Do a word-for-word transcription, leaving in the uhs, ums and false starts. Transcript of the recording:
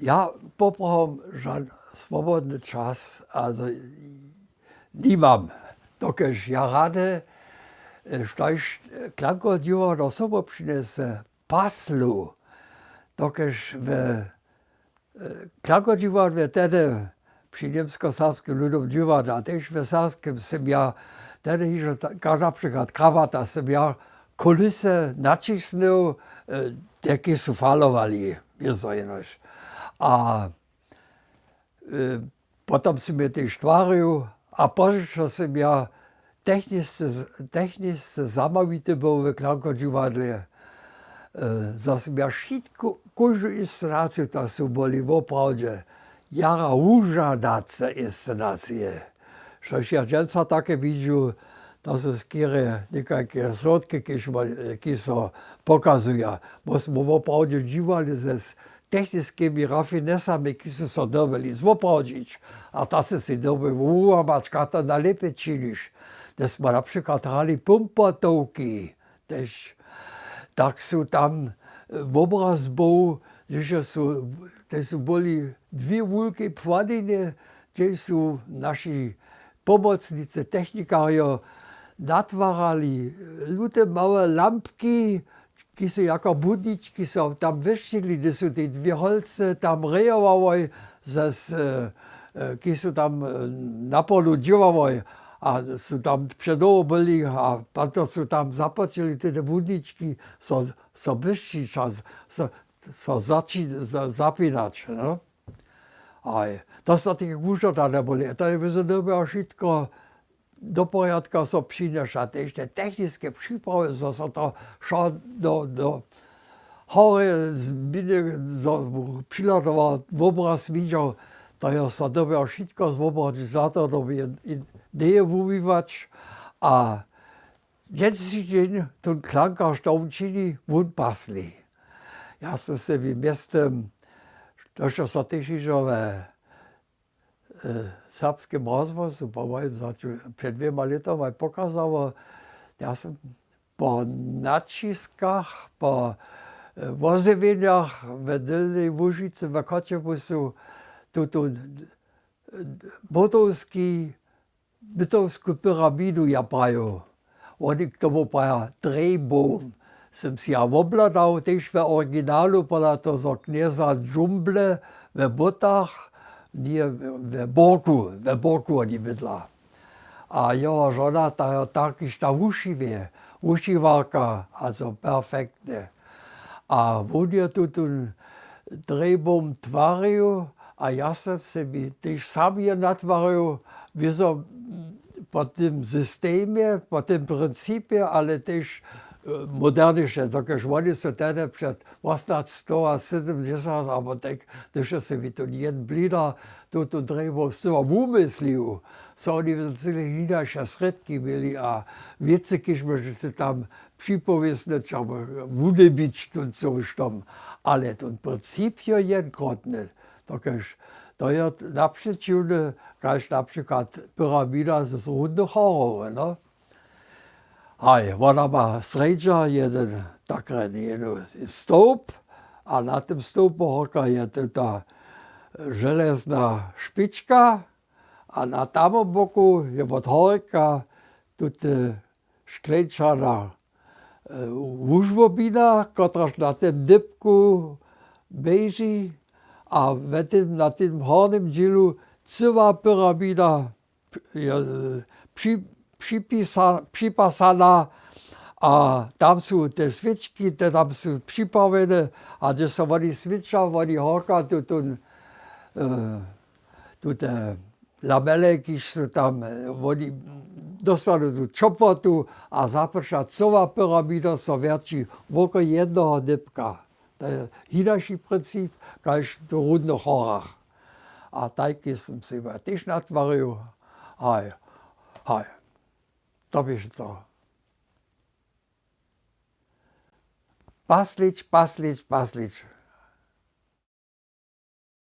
Ja poprawom žan swobodny čas, also, nimam. Dokelž ja rady, e, štož, e, Klanko dźiwadło sobu přinjese, paslu, dokelž w, e, Klanko dźiwadle, tedy při Němskoserbskim ludowym dźiwadle, a tež w Serbskim sym ja, tedy hižo ta-, ka-, na přikład krawata sym ja kulisy naćisnył, e, te, kiž su falowali, wězo jenož. A, e, potom sym je tež twarił a pozdźišo sym ja techničce, techničce zamołwity był w Klanko dźiwadle, e, zo sym ja wšitku, kóždu inscenaciju, to su byli woprawdźe jara wužadace inscenacije. Štož ja dźensa take widźu, to su skerje někajke srodki, kiž ma-, kiž so pokazuja. Bo smy woprawdźe dźiwali ze s-, techniskimi rafinesami, kiž su so dyrbjeli zwoprawdźić. A to su sej dyrbjeli wułamać, kaž to najlěpje činiš. Hdyž smy na přikład hrali pumpatowki, tež, tak su tam, e, wobraz był, hdyž su, hdyž su byli dwě wulke płaniny, hdyž su naši pomocnicy, technikarjo natwarali, e, lute małe lampki, kiž su jako budnički so tam wěsćili, hdyž su te dwě holcy tam rejowałoj, zes, e, e, kiž su tam, e, na polu dźěłałoj a su tam předołho byli a potom su tam započeli te budnički so, so wěsćić a so, so začin-, za-, zapinać, no. A to su take wužadane byli. To je wězo dyrbjało wšitko do porjadka so přinjesć a tež te techniske připrawy, zo so to wšo do, do hory zběhny, zo přihladował wobraz widźał, to je so dyrbjało wšitko zwobradźić za to, doby je, je, njeje wuwiwać. A dźensniši dźeń tón Klanka, što wón čini, wón pasli. Ja sym sebi mjeztym, to, što so tež hižo we e, Serbskim rozhłosu, po mojim zaću před dwěma lětomaj pokazało. Ja sym po naćiskach, po, e, wozjewjenjach w Delnjej Łužicy, w Choćebuzu, tu, tu, e, Bydowski, Bydowsku pyramidu ja prajił. Woni k tomu praja Drejbom. Sym si ja wobhladał tež w originalu pola toho knjeza Džumble we Błótach, nje we Borku, we Borku woni bydla. A jeho žona ta, ta, kiž ta wušiwje, wušiwarka, also perfektne. A wón je tu tón Drejbom twarił a ja sym sebi tež sam je natwarił, wězo po tym systemje, po tym principje, ale tež, e, moderniše, dokelž woni su tehdy před wosomnasćstowasydomdźesat abo tak, hdyž je sebi tón jen blina, tu, tu Drejbom scyła wumyslił, so woni cyle hinaše srědki měli a wěcy, kiž móžeće tam připowěsnyć abo wudybić tón cyły štom. Ale tón princip je jenkrótny. Dokelž to je napřećiwne, kaž na přikład pyramida z, z rudnych horow, no. Haj, wona ma srjedźa jeden, tak rjeny, jeden stołp a na tym stołpu horka je tuta železna špička a na tamnym boku je wot horka tute škleńčana, e, wužłobina, kotraž na tym dypku běži a w tym, na tym hornym dźělu cyła pyramida je, e, při-, připisa-, připasana a tam su te swěčki, te tam su připrawjene a hdyž so woni swěča, woni horka tu, tu, e, tute lamele, kiž su tam, e, woni dóstanu tu ćopłotu a započa cyła pyramida so wjerći wokoło jednoho dypka. To je hinaši princip kaž tu w rudnych horach. A tajki sym sej tež natwarił. Haj, haj. To běše to. Paslić, paslić, paslić.